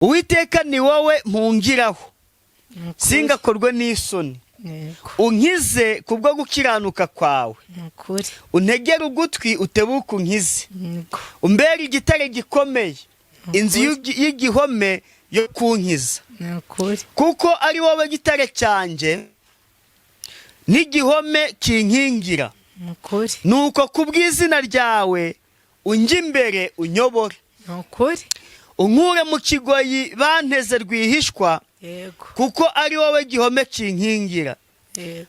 Uwiteka, ni wowe mpungiraho, singakorwe n'isoni. Unkize kubwo gukiranuka kwawe. Ni ukuri. Untegere ugutwi, utebuke, unkize. Umbere igitare gikomeye, inzu y'igihome yo kunkiza. Ni ukuri. Kuko ari wowe gitare cyanjye n'igihome kinkingira. Ni ukuri. Nuko kubw'izina ryawe unjye imbere, unyobore. Ni ukuri. Unkure mu kigoyi banteze rwihishwa, kuko ari wowe gihome kinkingira.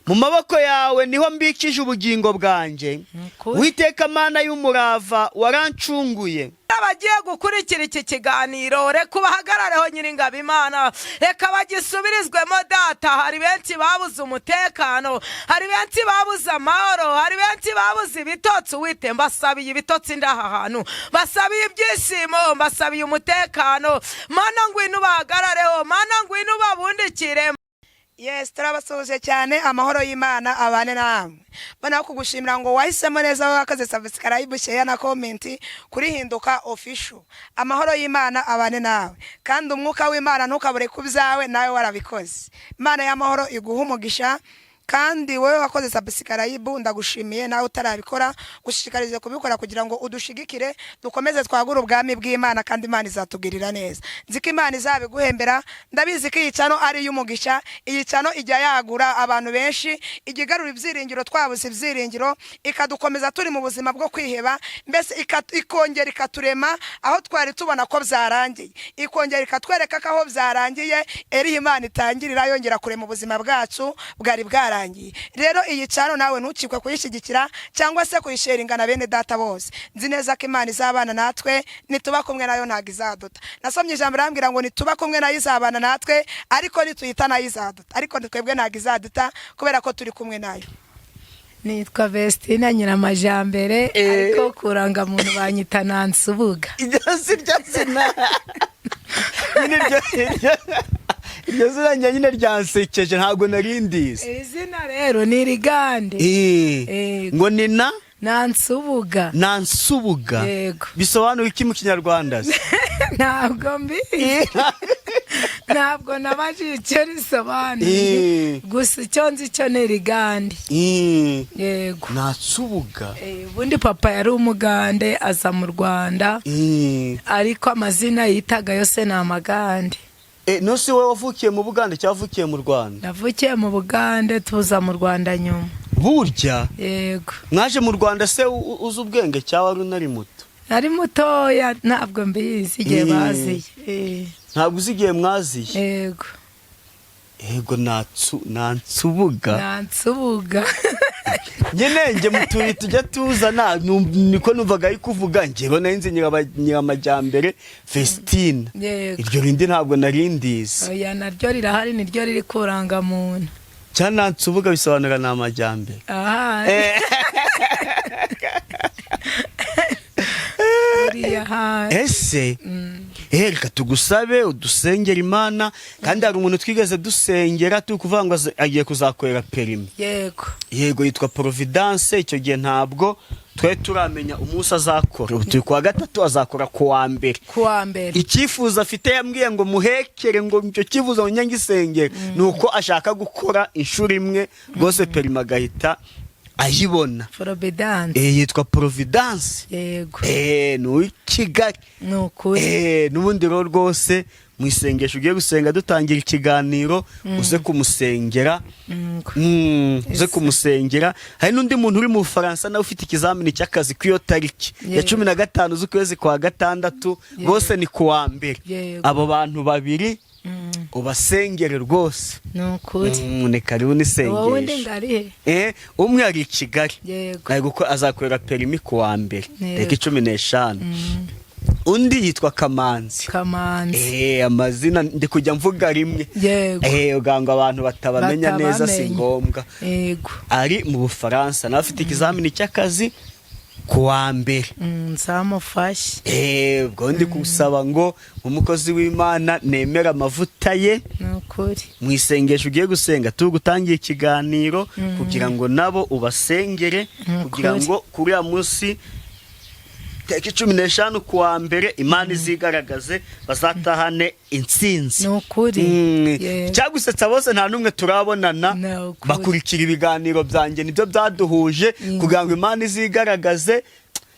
Mu maboko yawe niho mbikije ubugingo bwanjye. Ni ukuri. Witeka Mana y'umurava, warancunguye. Abagiye gukurikira iki kiganiro, reka ubahagarareho, Nyiringabo Imana, reka bagisubirizwemo, Data. Hari benshi babuze umutekano, hari benshi babuze amahoro, hari benshi babuze ibitotsi. Uwite, mbasabiye ibitotsi ndaha hantu, mbasabiye ibyishimo, mbasabiye umutekano. Mana, ngwino ubahagarareho. Mana, ngwino ubabundikire. Yes, turabasuhuje cyane. Amahoro y'Imana abane namwe. Mbona kugushimira ngo wahisemo neza, wowe wakoze subscribe, share na comment kuri Hinduka Official. Amahoro y'Imana abane nawe, kandi umwuka w'Imana ntukabure ku byawe, nawe warabikoze. Imana y'amahoro iguha umugisha. Kandi wowe wakoze subscribe, ndagushimiye. Nawe utarabikora, gushishikarize kubikora kugira ngo udushigikire, dukomeze twagure ubwami bw'Imana, kandi Imana izatugirira neza. Nzi ko Imana izabiguhembera. Ndabizi ko iyi channel ari iy'umugisha. Iyi channel ijya yagura abantu benshi, ijya igarura ibyiringiro twabuze ibyiringiro, ikadukomeza turi mu buzima bwo kwiheba, mbese ikongera ikaturema aho twari tubona ko byarangiye, ikongera ikatwereka ko aho byarangiye eriho Imana itangirira yongera kurema ubuzima bwacu bwari bwarangiye. Rero iyi channel nawe ntukikwe kuyishyigikira cyangwa se kuyisharinga na bene data bose. Nzi neza ko Imana izabana natwe. Nituba kumwe nayo, ntabwo izaduta. Nasomye ijambo rirambwira ngo nituba kumwe nayo izabana natwe, ariko nituyita nayo izaduta. Ariko twebwe ntabwo izaduta kubera ko turi kumwe nayo. Nitwa Vestina Nyiramajambere, ariko kurangamuntu banyita Nansubuga. Iryo si ryo zina nyine, iryo zina njye nyine ryansekeje, ntabwo nari ndizi. Iri zina rero ni irigande. Ngo ni na Nansubuga. Nansubuga? Yego. Bisobanura iki mu Kinyarwanda se? Ntabwo mbizi, ntabwo nabajije icyo risobanuye. Gusa icyo nzi cyo ni irigande. Yego. Nansubuga. Ubundi papa yari Umugande, aza mu Rwanda, ariko amazina yitaga yose ni amagande. No si wowe wavukiye mu Bugande cyangwa wavukiye mu Rwanda? Navukiye mu Bugande, tuza mu Rwanda nyuma. Burya? Yego. Mwaje mu Rwanda se uzi ubwenge cyangwa wari unari muto? Nari mutoya, ntabwo mbizi igihe baziye. Ntabwo uzi igihe mwaziye? Yego. Yego, Nansubuga. Nansubuga. Nyine njye mu tuntu tujya tuzana niko numvaga ari kuvuga. Njyewe nari nzi Nyiramajyambere Festina. Yego. Iryo rindi ntabwo nari ndizi. Oya, naryo rirahari, niryo riri kurangamuntu. Cyangwa Nansubuga bisobanura ni amajyambere? Aha buriya ahari. Ese reka tugusabe udusengera Imana. Kandi hari umuntu twigeze dusengera, turi kuvuga ngo agiye kuzakorera permis. Yego. Yego, yitwa Providence. Icyo gihe ntabwo twari turamenya umunsi azakora. Ubu turi kuwa gatatu, azakora ku wa mbere. Ku wa mbere. Icyifuzo afite, yambwiye ngo muhekere, ngo icyo cyifuzo ngo ngisengere, ni uko ashaka gukora inshuro imwe rwose permis agahita ayibona. Providence. Yitwa Providence. Yego. Ni uw'i Kigali. Ni ukuri. N'ubundi rero rwose mu isengesho ugiye gusenga dutangira ikiganiro, uze kumusengera. Yego. Uze kumusengera. Hari n'undi muntu uri mu Bufaransa nawe ufite ikizamini cy'akazi ku iyo tariki ya 15 z'ukwezi kwa gatandatu. Bose ni ku wa mbere. Abo bantu babiri ubasengere rwose. Ni ukuri. Ni karibu Wowe undi n'isengesho. Ngarihe? Umwe ari i Kigali. Yego. Ari azakorera permis ku wa mbere, tariki 15. Undi yitwa Kamanzi. Kamanzi. Amazina ndi kujya mvuga rimwe. Ugira ngo abantu batabamenya neza, si Batabamenya. ngombwa. Ari mu Bufaransa, nawe afite ikizamini cy'akazi ku wa mbere. Nzamufashe. Ubwo ndi gusaba ngo umukozi w'Imana nemera amavuta ye Ni ukuri. mu isengesho ugiye gusenga turi gutangira ikiganiro, kugira ngo nabo ubasengere, Ni kugira ukuri. ngo kuri uriya munsi. Tariki 15 kuwa mbere, Imana izigaragaze, bazatahane intsinzi. Ni ukuri. Cyagusetsa, bose nta n'umwe turabonana. Ni ukuri. Bakurikira ibiganiro byanjye, nibyo byaduhuje kugira ngo Imana izigaragaze,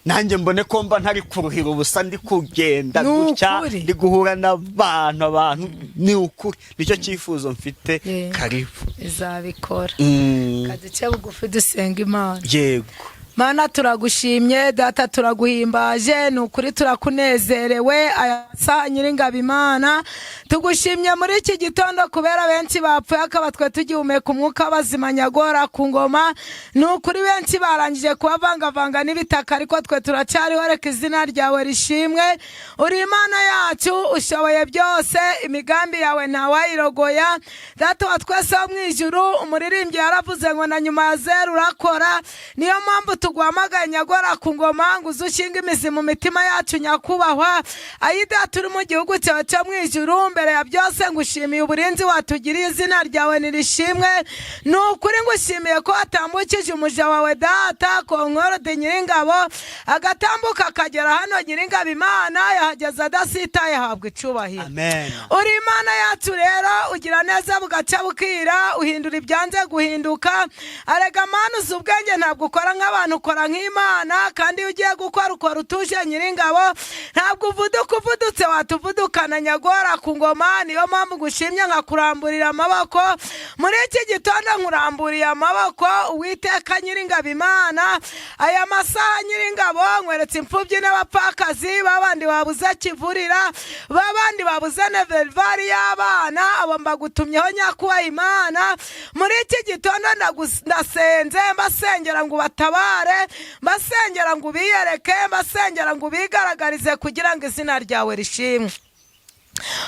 nanjye mbone ko mba ntari kuruhira ubusa, ndi kugenda Ni gutya, ukuri. ndi guhura n'abantu. Abantu, ni ukuri, nicyo cyifuzo mfite. Karibu. Izabikora. Kaduce bugufi dusenga Imana. Yego. Mana, turagushimye. Data, turaguhimbaje, ni ukuri turakunezerewe. Aya saha, Nyiringabo Imana, tugushimye muri iki gitondo kubera benshi bapfuye akaba twe tugihumeka umwuka w'abazima. Nyagora ku ngoma, ni ukuri benshi barangije kubavangavanga n'ibitaka, ariko twe turacyariho. Reka izina ryawe rishimwe. Uri Imana yacu, ushoboye byose, imigambi yawe ntawayirogoya. Data wa twese wo mu ijuru, umuririmbyi yaravuze ngo na nyuma ya zeru urakora. Niyo mpamvu tuguhamagaye, Nyagora ku ngoma, ngo uze ushinge imizi mu mitima yacu. Nyakubahwa ayida, turi mu gihugu cyawe cyo mu ijuru, mbere ya byose ngushimiye uburinzi watugiriye, izina ryawe nirishimwe. Ni ukuri ngushimiye ko watambukije umuja wawe data Konkorode Nyiringabo, agatambuka akagera hano. Nyiringabo Imana, yahageze adasitaye, ahabwa icubahiro. Amen. Uri Imana yacu rero, ugira neza bugaca bukira, uhindura ibyanze guhinduka. Arega Mana, uzi ubwenge, ntabwo ukora nk'abantu, ukora nk'Imana. Kandi iyo ugiye gukora, ukora utuje. Nyiringabo, ntabwo uvuduka, uvudutse watuvudukana. Nyagora ku ngoma, niyo mpamvu ngushimye, nkakuramburira amaboko muri iki gitondo. Nkuramburiye amaboko, Uwiteka Nyiringabo Imana. Aya masaha, Nyiringabo, nkweretse imfubyi n'abapfakazi, babandi babuze kivurira, babandi babuze minerval y'abana. Abo mbagutumyeho, nyakubaha Imana. Muri iki gitondo ndasenze, mbasengera ngo ubatabare, mbasengera ngo ubiyereke, mbasengera ngo ubigaragarize, kugira ngo izina ryawe rishimwe.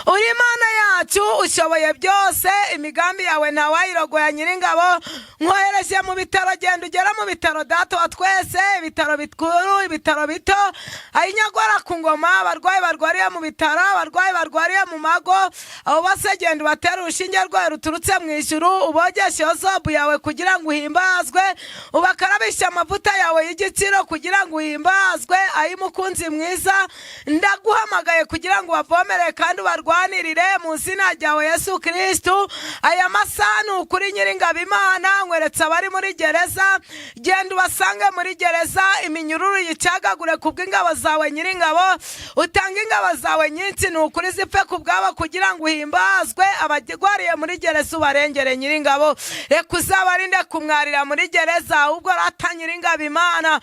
Uri Imana yacu, ushoboye byose, imigambi yawe ntawayirogoya. Nyiringabo, nkohereje mu bitaro, genda ugera mu bitaro, Data wa twese, ibitaro bikuru, ibitaro bito. Ayinyagora ku ngoma, abarwayi barwariye mu bitaro, abarwayi barwariye mu mago, abo bose genda ubatere urushinge rwawe ruturutse mu ijuru, ubogeshe yozobu yawe kugira ngo uhimbazwe, ubakarabishe amavuta yawe y'igiciro kugira ngo uhimbazwe. Ayimukunzi mwiza, ndaguhamagaye kugira ngo ubavomere kandi ubarwanirire mu izina ryawe Yesu Kirisitu. Aya masaha, ni ukuri, Nyiringabo Imana, nkweretse abari muri gereza. Genda ubasange muri gereza, iminyururu yicagagure ku bw'ingabo zawe. Nyiringabo, utange ingabo zawe nyinshi, ni ukuri, zipfe ku bwabo kugira ngo uhimbazwe. Abarwariye muri gereza ubarengere. Nyiringabo, reka uzabarinde kumwarira muri gereza, ahubwo rata, Nyiringabo Imana,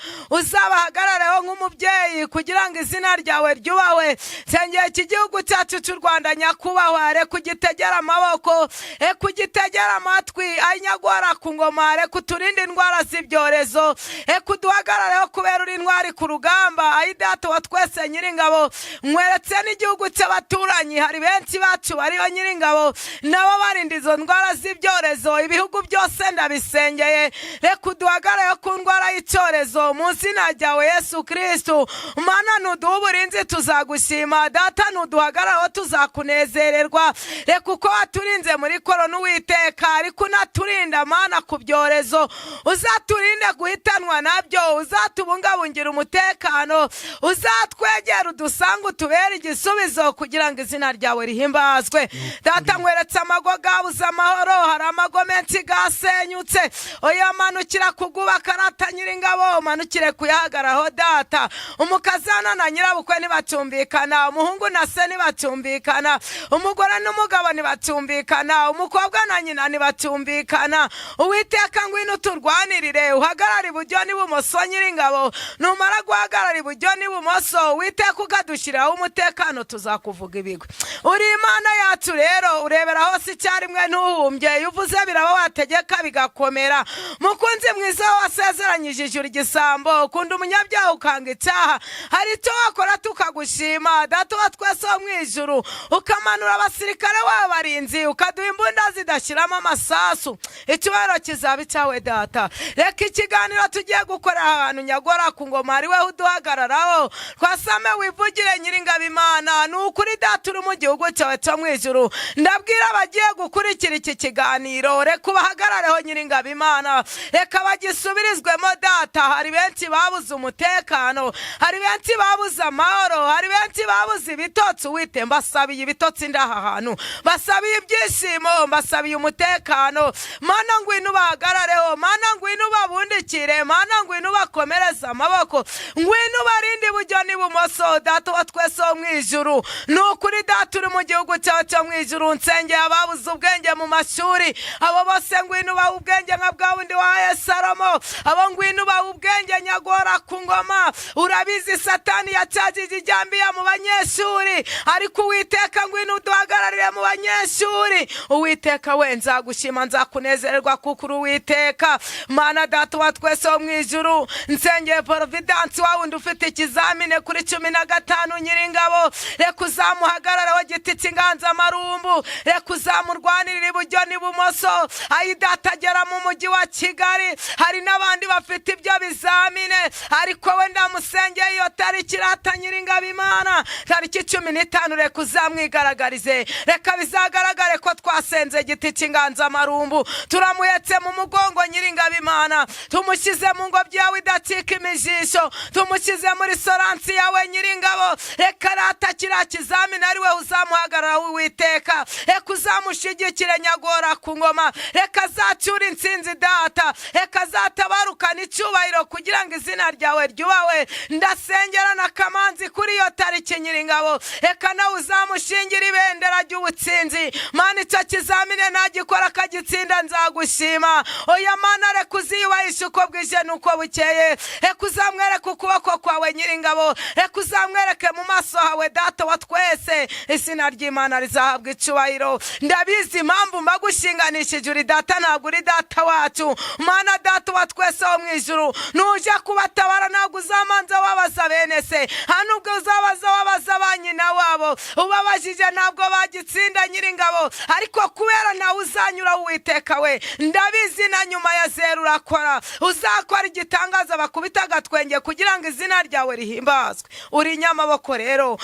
uzabahagarareho nk'umubyeyi kugira ngo izina ryawe ryubahwe. Nsengeye iki gihugu cyacu cy'u Rwanda, nyakubahwa, reka ugitegere amaboko, reka ugitegere amatwi. Anyagora ku ngoma, reka uturinde indwara z'ibyorezo, reka uduhagarareho kubera uri intwari ku rugamba. Ayi Data wa twese Nyiringabo, nkweretse n'igihugu cy'abaturanyi, hari benshi bacu bariho, Nyiringabo, nabo barinda izo ndwara z'ibyorezo. Ibihugu byose ndabisengeye, reka uduhagarareho ku ndwara y'icyorezo mu izina ryawe Yesu Kirisitu. Mana, nuduha uburinzi tuzagushima. Data, nuduhagararaho tuzakunezererwa. Reka uko waturinze muri korona, Uwiteka, ariko unaturinda, Mana, ku byorezo, uzaturinde guhitanwa nabyo, uzatubungabungira umutekano, uzatwegera udusange, utubere igisubizo kugira ngo izina ryawe rihimbazwe. Data, nkweretse amago gabuze amahoro, hari amago menshi gasenyutse. Oya, manukira kugubaka rata, Nyiringabo, umanukire kuyahagaraho. Data, umukazana na nyirabukwe ntibacumbikana, umuhungu na se ntibacumbikana, umugore n'umugabo ntibacumbikana, umukobwa na nyina ntibacumbikana. Uwiteka, ngwino uturwanirire, uhagarare iburyo n'ibumoso. Nyiringabo, numara guhagarara iburyo n'ibumoso, Uwiteka, ukadushyiriraho umutekano, tuzakuvuga ibigwi. Uri Imana yacu rero, urebera hose icyarimwe, ntuhumbye. Iyo uvuze biraba, wategeka bigakomera. Mukunzi mwiza, wasezeranyije ijuru igisambo, ukunda umunyabyaha ukanga icyaha. Hari icyo wakora tukagushima, Data wa twese wo mu ijuru, ukamanura abasirikare. Umusirikare w'abarinzi, ukaduha imbunda zidashyiramo amasasu. Icyubahiro kizaba icyawe, Data. Reka ikiganiro tugiye gukorera ahantu nyagora ku ngoma ari we uduhagararaho. Twasame wivugire, Nyiringabo Imana. Ni ukuri, Data, uri mu gihugu cyawe cyo mu ijuru. Ndabwira abagiye gukurikira iki kiganiro, reka ubahagarareho, Nyiringabo Imana. Reka bagisubirizwemo, Data. Hari benshi babuze umutekano, hari benshi babuze amahoro, hari benshi babuze ibitotsi. Uwite, mbasabiye ibitotsi ndaha hantu, basabiye ibyishimo, mbasabiye umutekano. Mana, ngwino ubahagarareho. Mana, ngwino ubabundikire. Mana, ngwino ubakomereze amaboko. Ngwino ubarinde iburyo n'ibumoso, Data wa twese wo mu ijuru. Ni ukuri, Data, uri mu gihugu cyawe cyo mu ijuru. Nsengeye ababuze ubwenge mu mashuri. Abo bose ngwino ubaha ubwenge nka bwa wundi wahaye Salomo. Abo ngwino ubaha ubwenge, nyagora ku ngoma. Urabizi, Satani yacagije ijyambiya mu banyeshuri, ariko Uwiteka, ngwino uduhagararire mu banyeshuri. Uwiteka we, nzagushima, nzakunezererwa, kuko uri Uwiteka Mana, Data wa twese wo mu ijuru. Nsengeye Providence, wa wundi ufite ikizamini kuri 15. Nyiringabo, reka uzamuhagararaho, giti cy'inganzamarumbu. Reka uzamurwanirira iburyo n'ibumoso. Ayi Data, agera mu mujyi wa Kigali. Hari n'abandi bafite ibyo bizamine, ariko we ndamusengeye iyo tariki irata. Nyiringabo Imana, tariki 15, reka uzamwigaragarize. Reka bizagaragare ko twasenze igiti cy'inganzamarumbu. Turamuhetse mu mugongo, Nyiringabo Imana. Tumushyize mu ngobyi yawe idacika imijisho. Tumushyize muri soransi yawe, Nyiringabo. Reka rata kiriya kizamini ari we uzamuhagarara. Uwiteka, reka uzamushyigikire, nyagora ku ngoma. Reka azacyure intsinzi, Data. Reka azatabarukane icyubahiro kugira ngo izina ryawe ryubahwe. Ndasengera na Kamanzi kuri iyo tariki, Nyiringabo. Reka nawe uzamushingira ibendera ry'ubutsinzi. Mana, icyo kizamini nagikora akagitsinda, nzagushima. Oya Mana, reka uziyubahishe uko bwije n'uko bukeye. Reka uzamwereke ukuboko kwawe, Nyiringabo. Reka uzamwereke mu maso hawe, Data wa twese. Izina ry'Imana rizahabwa icyubahiro. Ndabizi, impamvu mbagushinganishije, uri Data, ntabwo uri data wacu. Mana, Data wa twese wo mu ijuru, nujya kubatabara ntabwo uzamanza wabaza bene se, nta nubwo uzabaza wabaza ba nyina wabo. Ubabajije ntabwo bagitsinda, Nyiringabo, ariko kubera nawe uzanyura. Uwiteka we, ndabizi, na nyuma ya zeru urakora. Uzakora igitangaza bakubita agatwenge kugira ngo izina ryawe rihimbazwe. Uri nyamaboko. Rero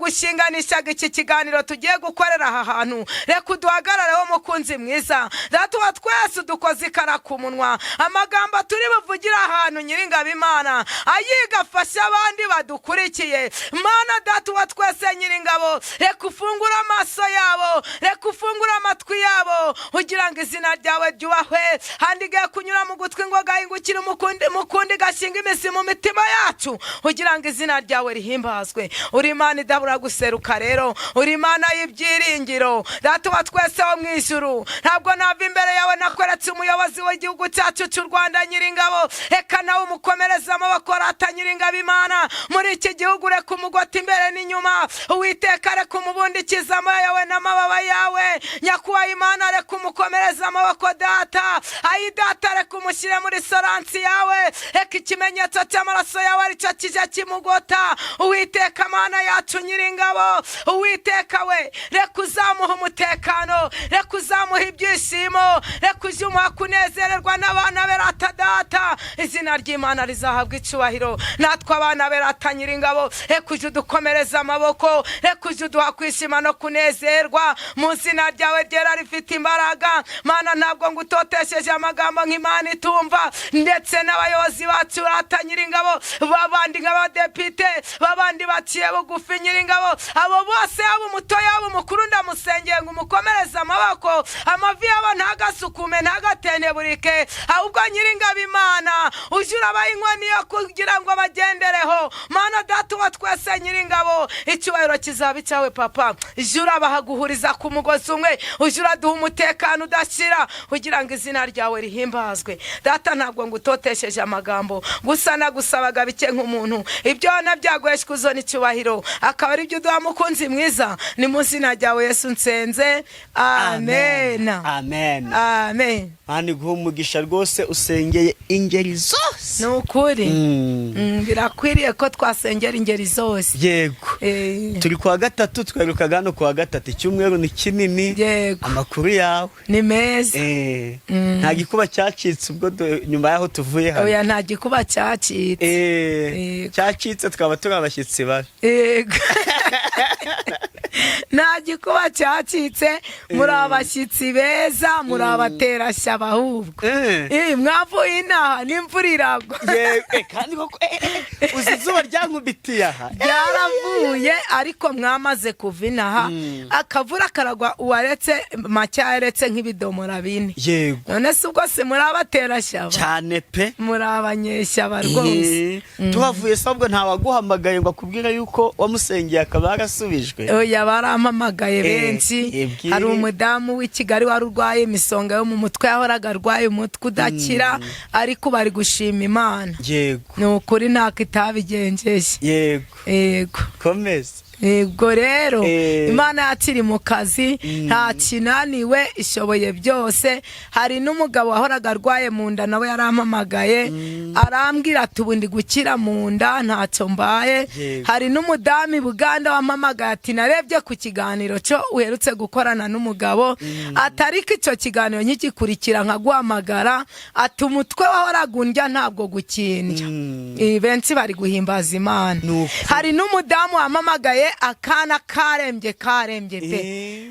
nagushinganishaga iki kiganiro tugiye gukorera aha hantu. Reka uduhagarareho, mukunzi mwiza. Data wa twese, udukoze ikara ku munwa. Amagambo turi buvugire ahantu, Nyiringabo Imana, ayiga afashe abandi badukurikiye. Mana, Data wa twese, Nyiringabo, reka ufungure amaso yabo, reka ufungure amatwi yabo kugira ngo izina ryawe ryubahwe. Handigaye kunyura mu gutwi ngo gahingukire umukundi mukundi, gashinga imizi mu mitima yacu kugira ngo izina ryawe rihimbazwe. Uri Imana idabura guseruka. Rero uri Imana y'ibyiringiro, Data wa twese wo mu ijuru. Ntabwo nava imbere yawe nakweretse umuyobozi w'igihugu cyacu cy'u Rwanda. Nyiringabo, reka nawe umukomereze amaboko. Rata, Nyiringabo Imana, muri iki gihugu reka umugote imbere n'inyuma. Uwiteka, reka umubundikize amoya yawe n'amababa yawe. Nyakubahwa Imana, reka umukomereze amaboko, Data. Ayi Data, reka umushyire muri soransi yawe. Reka ikimenyetso cy'amaraso yawe aricyo kijya kimugota. Uwiteka Mana yacu, Nyiringabo, Uwiteka we, reka uzamuha umutekano, reka uzamuha ibyishimo, reka ujye umuha kunezererwa n'abana be. Rata Data, izina ry'Imana rizahabwa icyubahiro. Natwe abana be, rata Nyiringabo, reka ujye udukomereza amaboko, reka ujye uduha kwishima no kunezerwa mu izina ryawe ryera rifite imbaraga. Mana, ntabwo ngutotesheje amagambo nk'Imana itumva. Ndetse n'abayobozi bacu, rata Nyiringabo, babandi nk'abadepite, babandi baciye bugufi, Nyiringabo, abo bose, yaba umuto yaba umukuru, ndamusengeye ngo umukomereze amaboko. Amavi yabo ntagasukume, ntagatenteburike, ahubwo Nyiringabo Imana, ujye urabaha inkoni yo kugira ngo bagendereho. Mana, Data wa twese, Nyiringabo, icyubahiro kizaba icyawe, Papa. Ujye urabaha guhuriza ku mugozi umwe, ujye uraduha umutekano udashira kugira ngo izina ryawe rihimbazwe. Data, ntabwo ngutotesheje amagambo, gusa nagusabaga bike nk'umuntu. Ibyo nabyaguheshwa uzo n'icyubahiro, akaba ari byo uduha, mukunzi mwiza. Ni mu izina ryawe Yesu nsenze, amen. Amen. Amen. Mana iguhe umugisha rwose, usengeye ingeri ingeri zose. Ni ukuri. Birakwiriye ko twasengera ingeri zose. Yego. Turi kuwa gatatu, twirukaga hano kuwa gatatu, icyumweru ni kinini. Yego. Amakuru yawe? Ni meza. Nta gikuba cyacitse ubwo nyuma y'aho tuvuye hano? Oya, nta gikuba cyacitse. Yego. Cyacitse twaba turi abashyitsi babi. Yego, nta gikuba cyacitse, muri abashyitsi beza, muri abaterashyaba ahubwo. Mwavuye inaha n'imvura iragwa. Yego, kandi koko uzi izuba ryankubitiye aha. Byaravuye, ariko mwamaze kuva inaha akavura karagwa, uwaretse make yaretse nk'ibidomora 4. None se ubwo si muri abaterashyaba? Cyane pe. Muri abanyeshyaba rwose. Tuhavuye se ahubwo ntawaguhamagaye ngo akubwire yuko wamusengeye akaba yarasubijwe? Oya, barampamagaye benshi. Ebwire. Hari umudamu w'i Kigali wari urwaye imisonga yo mu mutwe, yahoraga arwaye umutwe udakira, ariko bari gushima Imana. Ni ukuri, ntako itabigenjeje. Yego. Komeza. Yego rero, Imana yacu iri mu kazi, nta kinaniwe, ishoboye byose. Hari n'umugabo wahoraga arwaye mu nda, nawe yarampamagaye arambwira ati ubu ndi gukira mu nda, ntacyo mbaye. Hari n'umudamu i Buganda wampamagaye ati narebye ku kiganiro cyo uherutse gukorana n'umugabo, ati ariko icyo kiganiro nkigikurikira nkaguhamagara, ati umutwe wahoraga undya ntabwo gukindya. Benshi bari guhimbaza Imana. Ni ukuri. Hari n'umudamu wampamagaye, akana karembye karembye pe,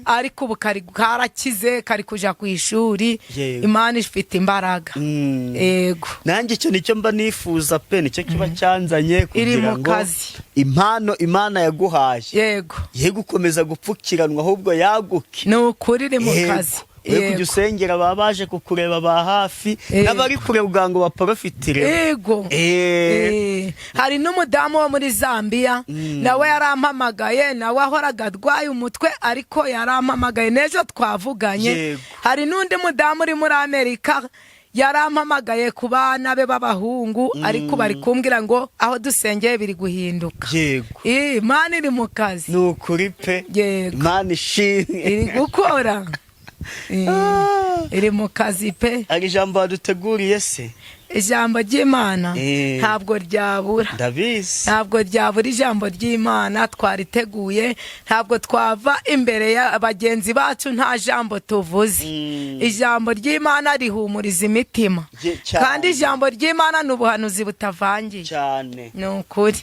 ariko ubu kari karakize, kari kuja ku ishuri. Imana ifite imbaraga. Yego. Nanjye icyo nicyo mba nifuza pe, nicyo kiba cyanzanye Iri kugira mu ngo kazi. impano Imana yaguhaye ye gukomeza gupfukiranwa, ahubwo yaguke. Ni ukuri, iri mu kazi. We kujya usengera baba baje kukureba ba hafi n'abari kure kugira ngo baporofitire. Yego. Hari n'umudamu wo muri Zambia, nawe yarampamagaye, nawe ahoraga arwaye umutwe, ariko yarampamagaye n'ejo twavuganye. Hari n'undi mudamu uri muri Amerika yarampamagaye ku bana be b'abahungu, ariko bari kumbwira ngo aho dusengeye biri guhinduka. Imana iri mu kazi. Ni ukuri pe. Yego. Imana ishimwe. Iri gukora. Iri mu kazi pe. Hari ijambo waduteguriye se? Ijambo ry'Imana ntabwo ryabura. Ndabizi. Ntabwo ryabura, ijambo ry'Imana twariteguye, ntabwo twava imbere ya bagenzi bacu nta jambo tuvuze. Ijambo ry'Imana rihumuriza imitima. Cyane. Kandi ijambo ry'Imana ni ubuhanuzi butavangiye. Cyane. Ni ukuri.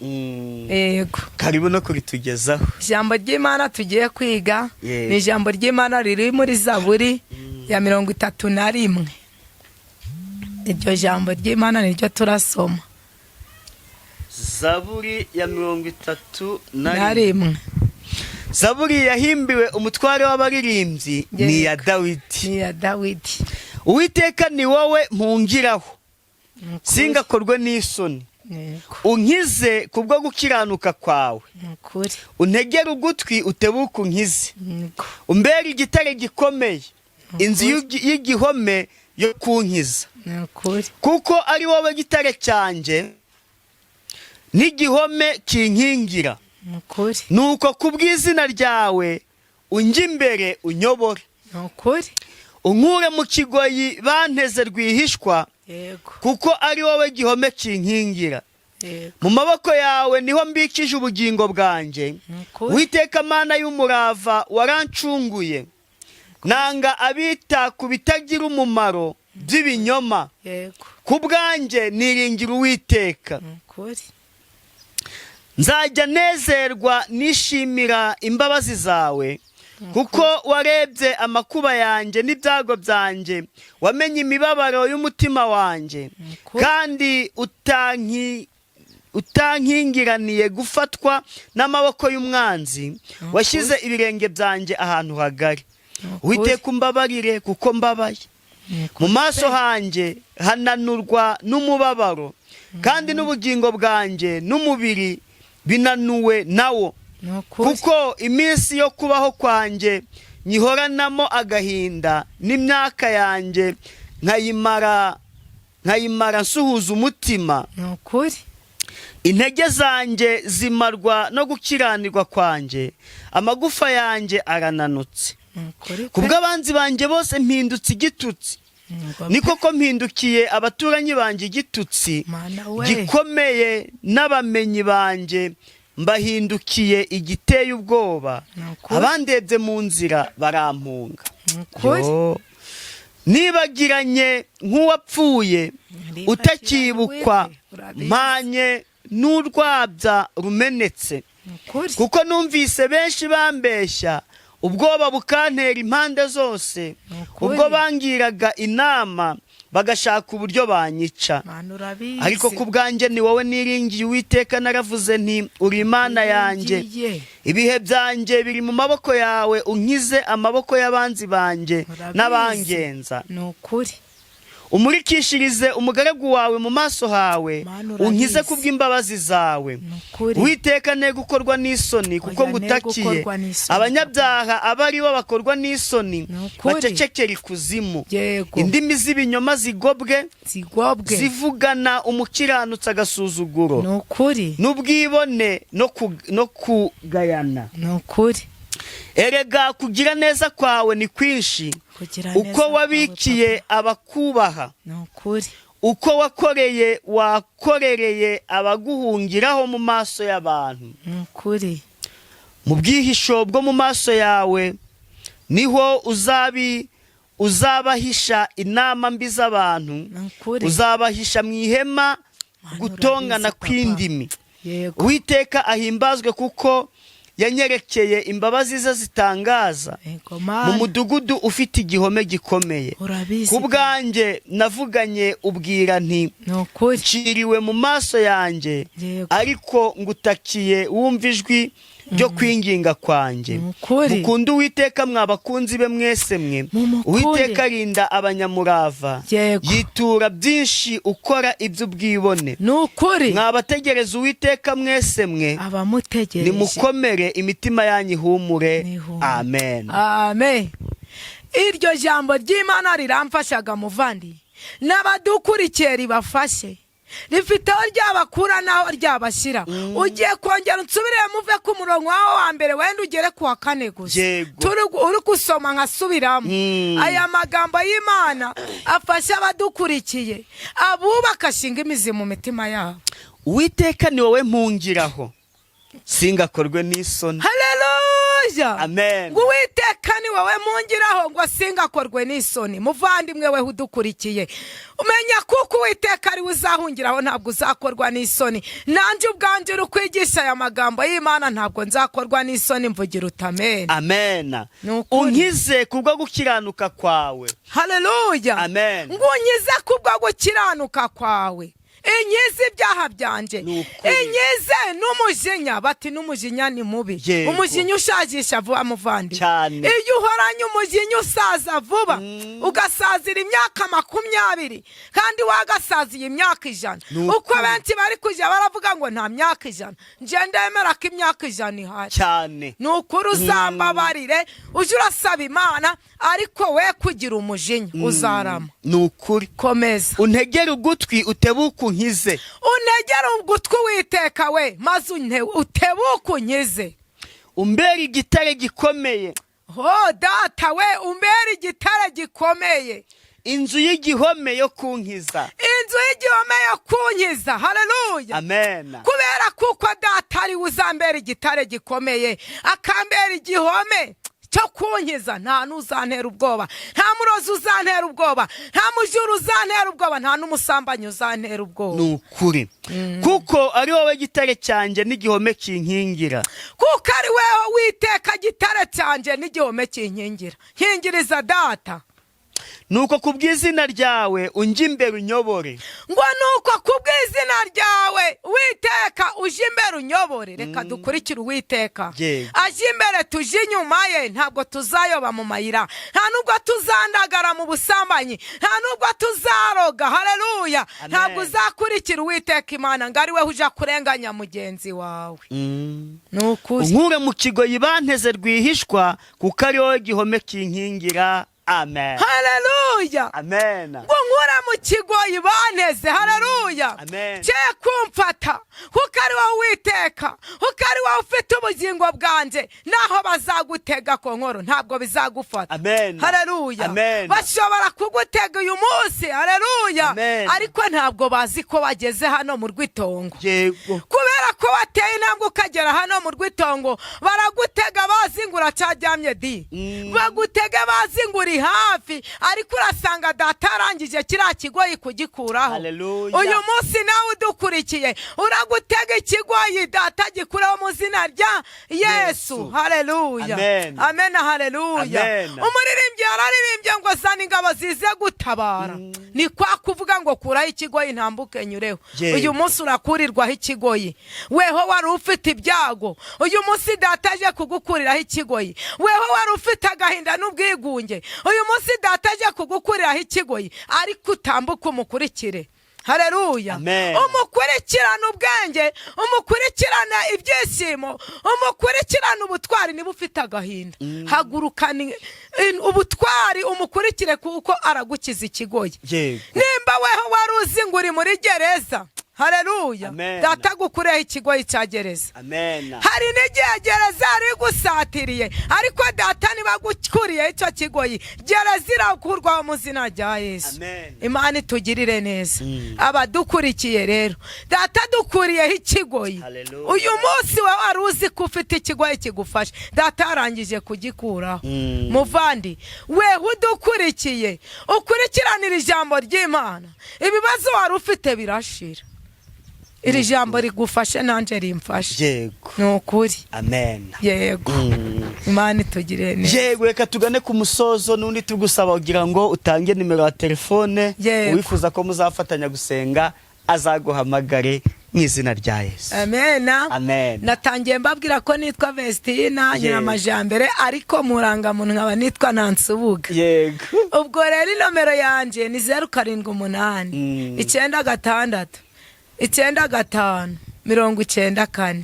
Yego. Karibu no kuritugezaho. Ijambo ry'Imana tugiye kwiga ni ijambo ry'Imana riri muri Zaburi ya 31. Iryo jambo ry'Imana niryo turasoma. Zaburi ya mirongo itatu na na rimwe. Rimwe. Zaburi yahimbiwe umutware w'abaririmbyi, ni iya Dawidi. Ni iya Dawidi. Uwiteka, ni wowe mpungiraho, Ni ukuri. singakorwe n'isoni. Yego. Unkize kubwo gukiranuka kwawe. Ni ukuri. Untegere ugutwi, utebuke unkize. Yego. Umbere igitare gikomeye, inzu y'igihome yo kunkiza. Ni ukuri. Kuko ari wowe gitare cyanjye n'igihome kinkingira. Ni ukuri. Nuko kubw'izina ryawe unjye imbere, unyobore. Ni ukuri. Unkure mu kigoyi banteze rwihishwa, kuko ari wowe gihome kinkingira. Mu maboko yawe niho mbikije ubugingo bwanjye. Ni ukuri. Uwiteka Mana y'umurava, warancunguye. Nanga abita ku bitagira umumaro by'ibinyoma. Ku bwanjye niringira Uwiteka. Ni ukuri. Nzajya nezerwa nishimira imbabazi zawe, kuko warebye amakuba yanjye n'ibyago byanjye, wamenye imibabaro y'umutima wanjye. Ukuri. Kandi utankingiraniye gufatwa n'amaboko y'umwanzi, washyize ibirenge byanjye ahantu hagari. Ukuri. Uwiteka, umbabarire kuko mbabaye. Mu maso hanjye hananurwa n'umubabaro, kandi n'ubugingo bwanjye n'umubiri binanuwe nawo. Ni ukuri. Kuko iminsi yo kubaho kwanjye nyihoranamo agahinda, n'imyaka yanjye nkayimara nsuhuza umutima. Ni ukuri. Intege zanjye zimarwa no gukiranirwa kwanjye, amagufa yanjye arananutse. Ni ukuri pe. Kubw'abanzi banjye bose mpindutse igitutsi. Ni koko mpindukiye abaturanyi banjye igitutsi Mana we. gikomeye, n'abamenyi banjye mbahindukiye igiteye ubwoba. Ni ukuri. Abandebye mu nzira barampunga. Ni ukuri. Yo. Nibagiranye nk'uwapfuye Nibagiranye utakibukwa, urabizi. mpanye n'urwabya rumenetse. Ni ukuri. Kuko numvise benshi bambeshya, ubwoba bukantera impande zose, Ni ukuri. ubwo bangiraga inama bagashaka uburyo banyica. Mana urabizi. Ariko ku bwanjye ni wowe niringiye, Uwiteka, naravuze nti: "Uri Imana yanjye." Niringiye. Ibihe byanjye biri mu maboko yawe, unkize amaboko y'abanzi banjye Urabizi. n'abangenza. Ni ukuri. Umurikishirize umugaragu wawe mu maso hawe, Mana urabizi. unkize kubw'imbabazi zawe. Ni ukuri. Uwiteka, ne gukorwa n'isoni kuko Oya, ne ngutakiye. gukorwa n'isoni. Abanyabyaha abe ari bo bakorwa n'isoni, Ni ukuri. bacecekera ikuzimu. Yego. Indimi z'ibinyoma zigobwe, Zigobwe. zivugana umukiranutsi agasuzuguro, Ni ukuri. n'ubwibone no kugayana. Ni ukuri. Erega kugira neza kwawe ni kwinshi, Kugira neza uko kwawe, wabikiye Papa. abakubaha, Ni ukuri. uko wakoreye wakorereye abaguhungiraho mu maso y'abantu. Ni ukuri. Mu bwihisho bwo mu maso yawe niho uzabahisha inama mbi z'abantu, Ni ukuri. uzabahisha mu ihema Mana gutongana urabizi, Papa. kw'indimi. Yego. Uwiteka ahimbazwe kuko yanyerekeye imbabazi ze zitangaza Yego mu Mana. mudugudu ufite igihome gikomeye. Urabizi. Ku bwanjye navuganye ubwira nti: Ni ukuri. "Nciriwe mu maso yanjye," Yego. ariko ngutakiye, wumva ijwi ryo kwinginga kwanjye. Ni ukuri. Mukunde Uwiteka, mwa bakunzi be mwese mwe. Mumukunde. Uwiteka arinda abanyamurava, Yego. yitura byinshi ukora iby'ubwibone. Ni ukuri. Mwabategereza Uwiteka mwese mwe, Abamutegereje. nimukomere, imitima yanyu ihumure. Nihumure. Amen. Amen. Iryo jambo ry'Imana riramfashaga muvandi, n'abadukurikiye ribafashe, rifite aho ryabakura n'aho ryabashyira. Ugiye kongera unsubire muve ku murongo wawe wa mbere, wenda ugere ku wa kane gusa. Yego. Uri gusoma nkasubiramo. Aya magambo y'Imana afashe abadukurikiye, abubaka, ashinga imizi mu mitima yabo. Uwiteka, ni wowe mpungiraho, singakorwe n'isoni. Haleluya. Amen. Ngo Uwiteka ni wowe mpungiraho, ngo singakorwe n'isoni. Muvandimwe we udukurikiye, umenya kuko Uwiteka ariwe uzahungiraho, ntabwo uzakorwa n'isoni. Nanjye ubwanjye uri kwigisha aya magambo y'Imana, ntabwo nzakorwa n'isoni. Mvugira uti amen. Amen. Ni ukuri. Unkize kubwo gukiranuka kwawe. Haleluya. Amen. Ngo unkize kubwo gukiranuka kwawe, inkize ibyaha byanjye, Ni ukuri. inkize n'umujinya. Bati n'umujinya ni mubi. Yego. Umujinya ushajisha vuba, muvandi. Cyane. Iyo uhoranye umujinya usaza vuba, ugasazira imyaka 20 kandi wagasaziye imyaka 100. Ni Uko ukuri. benshi bari kujya baravuga ngo nta myaka 100, nje ndemera ko imyaka 100 ihari. Cyane. Ni ukuri, uzambabarire, ujye urasaba Imana, ariko we kugira umujinya, uzarama. Ni ukuri. Komeza. Untegere ugutwi, utebuke, unkize. Untegere ugutwi, Witeka we, maze utebuke unkize. Umbere igitare gikomeye, Ho Data we, umbere igitare gikomeye, inzu y'igihome yo kunkiza. Inzu y'igihome yo kunkiza. Haleluya. Amen. Kubera kuko Data ari we uzambera igitare gikomeye, akambera igihome cyo kunkiza, nta n'uzantera ubwoba, nta murozi uzantera ubwoba, nta mujura uzantera ubwoba, nta n'umusambanyi uzantera ubwoba. Ni ukuri, kuko ari wowe gitare cyanjye n'igihome kinkingira. Kuko ari weho Witeka, gitare cyanjye n'igihome kinkingira. Nkingiriza, Data. Nuko ku bw'izina ryawe unjye imbere, unyobore. Ngo nuko kubw'izina ryawe, Witeka, uje imbere unyobore. Reka dukurikire Uwiteka. Yego. Aje imbere, tuje inyuma ye, ntabwo tuzayoba mu mayira, nta nubwo tuzandagara mu busambanyi, nta nubwo tuzaroga. Haleluya. Amen. Ntabwo uzakurikira Uwiteka Imana ngo ari we uja kurenganya mugenzi wawe. Ni ukuri. Unkure mu kigoyi banteze rwihishwa, kuko ari wowe gihome kinkingira. Amen. Haleluya. Amen. Ngo nkure Unkure mu kigoyi banteze, haleluya. Amen. Cye kumfata, kuko ari wowe Uwiteka, kuko ari wowe ufite ubugingo bwanjye. Naho bazagutega ku nkoro, ntabwo bizagufata. Amen. Haleluya. Amen. Bashobora kugutega uyu munsi, haleluya, Amen. ariko ntabwo bazi ko bageze hano mu rw'itongo. Kubera ko wateye intambwe ukagera hano mu rw'itongo, baragutega bazi ngo uracyaryamye di. Bagutege bazi ngo uri hafi, ariko urasanga data arangije kiriya kigoyi kugikuraho. Hallelujah. Uyu munsi nawe udukurikiye, uragutega ikigoyi, data gikureho mu izina rya Yesu. Yesu. Haleluya. Amen. Amen, haleluya. Amen. Umuririmbyi yararirimbye ngo zana ingabo zize gutabara. Ni kwa kuvuga ngo kuraho ikigoyi ntambuke nyureho. Uyu munsi urakurirwaho ikigoyi, weho wari ufite ibyago, uyu munsi data aje kugukuriraho ikigoyi. Weho wari ufite agahinda n'ubwigunge, uyu munsi data aje kugukuriraho ikigoyi. Ariko utambuke umukurikire, haleluya. Amen. Umukurikirane ubwenge, umukurikirane ibyishimo, umukurikirane ubutwari. Niba ufite agahinda, hagurukane ubutwari umukurikire, kuko aragukiza ikigoyi. Nimba weho wari uzi ngo uri muri gereza, haleluya, Amen. data agukureho ikigoyi cya gereza. Amen. Hari n'igihe gereza yari igusatiriye, ariko data niba agukuriyeho icyo kigoyi, gereza irakurwaho mu izina rya Yesu. Amen. Imana itugirire neza. Abadukurikiye rero, data dukuriyeho ikigoyi. Hallelujah. Uyu munsi wowe wari uzi ko ufite ikigoyi kigufasha, data yarangije kugikuraho. Muvandi weho udukurikiye, ukurikiranira ijambo ry'Imana, ibibazo wari ufite birashira. Iri jambo rigufashe, nanjye rimfashe. Ni ukuri. Amen. Yego. Imana itugirire neza. Yego, reka tugane ku musozo n'undi tugusaba kugira ngo utange nimero ya telefone. Uwifuza ko muzafatanya gusenga azaguhamagare mu izina rya Yesu. Amena. Amen. Natangiye mbabwira ko nitwa Vestina Nyiramajambere, ariko murangamuntu nkaba nitwa Nansubuga. Ubwo rero inomero yanjye ni 078 96 95 94.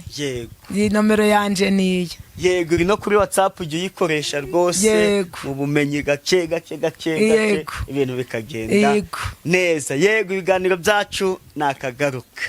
Iyi nomero yanjye niyo. Yego, iri no kuri WhatsApp, ujya uyikoresha rwose. Mu bumenyi gake gake gake gake, ibintu bikagenda neza. Yego, ibiganiro byacu ni akagaruka.